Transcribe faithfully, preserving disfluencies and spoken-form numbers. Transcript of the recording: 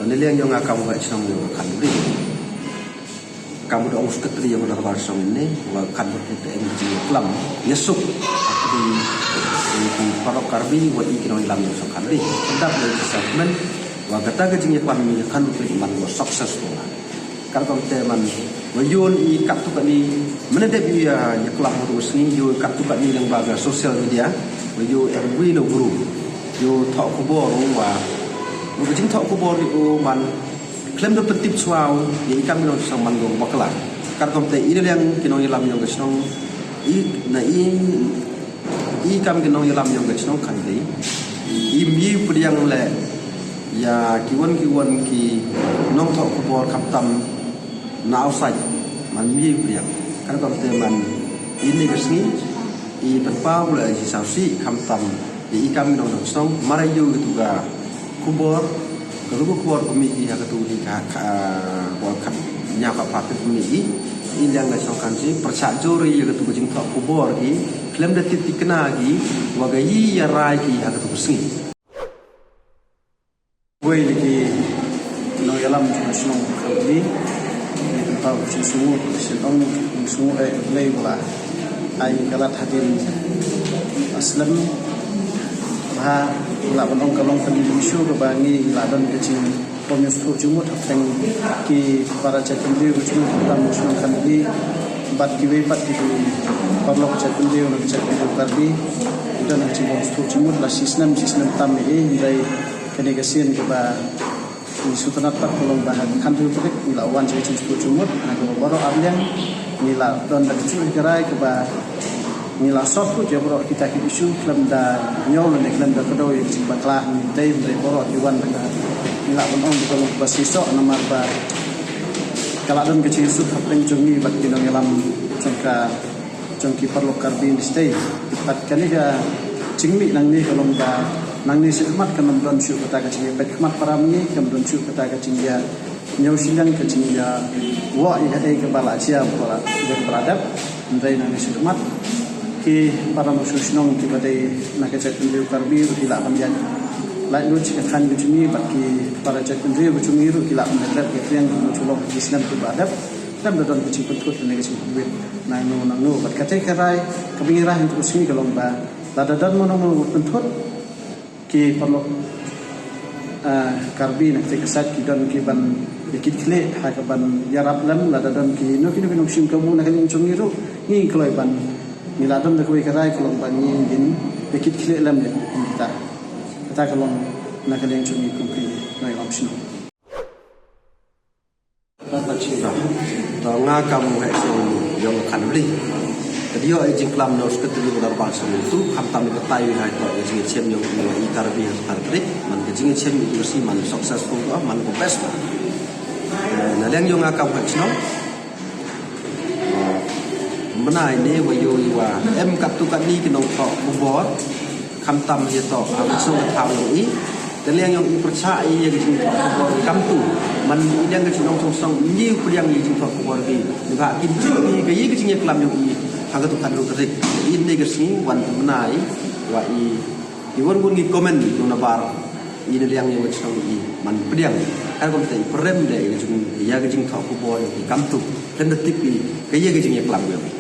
Naliang yong nga kam wa chnong yong Khanduli. Kam wa ong secretary yong ka dorbar chnong ini, wa kam wa te em jingklam yasuk. Di, di parok Karbi, wa i ki nongyalam yong Khanduli. Dap le assessment, wa kata ka jingklam ni Khanduli man wa successful. Kar kam te man, wa yoh i kattu katni, mana dep i, ah, yaklam wa sngi, yoh i kattu katni lang ba ka social media, wa yoh em wi no guru, yoh thoh khubor wa, wa ka jingthoh khubor i u man, khlem da pyntip chwa u, ya i kam ki nongchnong man ko bakla. Kar kam te i naliang ki nongyalam yong ka chnong, i na i, i kam ki nongyalam yong ka chnong Khanduli, i mi pdiang le, ya ki wan ki wan ki nongthoh khubor khamtam na outside, man mi pdiang. Kar kam te man i ni ka sngi, i pynpaw le ji saw si khamtam, ya i kam ki nongchnong, mara yoh ki tu ka khubor, ka tu ka khubor ka mi ki ha ka tu ni ka, ka, wa ka nya ka pa te ka mi ki, i liang ka chnong Khanduli, pyrchah jur i ya ka tu ka jingthoh khubor ki, khlem da tip tikna ki, wa ka i ya rai ki ha ka tu ka sngi. Wei ni ki nongyalam jong ka chnong Khanduli, ni pynpaw ka jingsngew, ka jingsngew, eh, ka blei bala. Ai ka lad hadien slem. Bha, la ban ong ka long ka ni issue ka ba ngi la don ka jingpom sngewthuh jingmut hapdeng ki para jaitbynriew ka chnong, khamtam ka chnong Khanduli, bad kiwei pat ki paralok jaitbynriew na ka jaitbynriew Karbi. Don ka jingpom sngewthuh jingmut la shisnem, shisnem tam i, hynrei kani ka sien ka ba ngi sngewtynnat pat ka long ba ha ka khatynriew tarik ngi la wan cha ka jingsngewthuh jingmut, ha ka ba baroh arliang ngi la don da ka jingkyrkhu ka ba ngi la sort kut ya baroh kita ki issue, khlem da ñiew lane khlem da kdew ya ka jingbakla. Ngi dei, dei baroh ki wan da ka, ngi la ban ong ka long ba shisha namar ba ka la don ka jingsuk hapdeng jong ngi bad ki nongyalam jong ka, jong ki paralok Karbi ni stei. Bad kani ka jingmih nangne ka long ba nangne shakhmat kam don shuh kata ka jingpeit khmat para ngi, kam don shuh kata ka jingya ñiew shiliang, ka jingya wah i ka dei ka ba la jia, ba la jia ba la dep. Hynrei nangne shakhmat ki para nongshong shnong ki ba dei na ka jaitbynriew Karbi ruh ki la ban ya lait lut cha ka thaiñ ka jong ngi, bad ki para jaitbynriew ka jong ngi ruh ki la ban dep ka triang ka jong ngi ki snem ki ba dep. Khlem da don ka jingpynthut ne ka jingpynwit nangno nangno. Bad kata ka rai ka ba ngi rai ha ka sngi ka long ba lada don mano mano ba pynthut, ki paralok, ah, Karbi na kata ka sait ki don ki ban ya kit khlieh ha ka ban yarap lem, lada don ki no ki no ki nongshim kabu na ka liang jong ngi ruh, ngi kloi ban, ngi la don da kawei ka rai ka long ban ngi ngin ya kit khlieh lem ya kum kita. Kata ka long na ka liang jong ngi kum ki nongyalam shnong. To nga kam wa chnong yong Khanduli. Ka dei yoh i jingklam na u secretary ka dorbar chnong itu, khamtam i batai wi ha i to ka jingchem yong i Karbi ha Khanduli. Man ka jingchem itu si man successful ko, man ko best. Eh, na liang yong nga kam wa chnong. Mynta ini wa yoh i wa em kattu katni ki nongthoh khubor. Khamtam ya to, ha ka shnong ka thaw yong i. Te liang yong i pyrchah i ya ka jingthoh khubor kamtu. Man i liang ka chnong song song, ngi u pdiang ya ka jingthoh khubor ki. Ni ba kim chu i ka ya ka jingyaklam yong i. Ha ka tu khatynriew tarik. I ni ka sngi wan mynta i wa i. I wan wan ngi comment yong na bar. I ni liang yong ka chnong i. Man pdiang. Ka kum te i prem de ya ka jing, ya ka jingthoh khubor yong i kamtu. Khlem da tip i ka ya ka jingyaklam yong i.